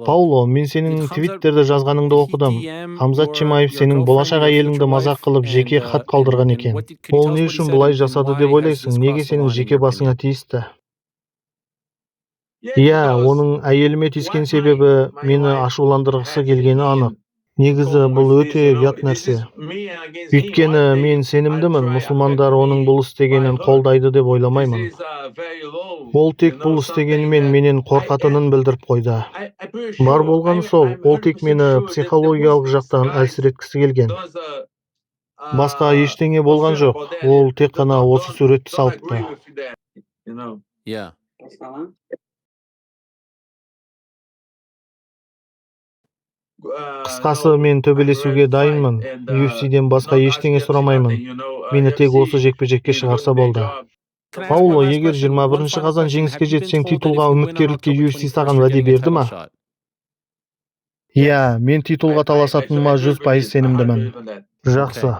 Пауло, мен сенің Твиттерде жазғаныңды оқыдым. Хамзат Чимаев сенің болашақ әйеліңді мазақ қылып, жеке хат қалдырған екен. Ол не үшін бұлай жасады деп ойлайсың? Неге сенің жеке басыңа тиісті? Иә, оның әйеліме тиіскен себебі мені ашуландырғысы келгені анық. Негізі бұл өте ұят нәрсе. Өйткені мен сенімдімін, мұсылмандар оның бұл істегенін қолдайды деп ойламаймын. Ол тек бұл істегенімен менен қорқатынын білдіріп қойды. Бар болғаны сол, ол тек мені психологиялық жақтан әлсіреткісі келген. Басқа ештеңе болған жоқ, ол тек қана осы суретті салыпты. Yeah. Қысқасы, мен төбелесуге дайынмын. UFC-ден басқа ештеңе сұрамаймын. Мені тек осы жекпе-жекке шығарса болды. Пауло, егер 21 қазан жеңіске жетсең, титулға үміткерлікке UFC саған уәде берді ма? Иә, мен титулға таласатыныма 100% сенімдімін. Жақсы.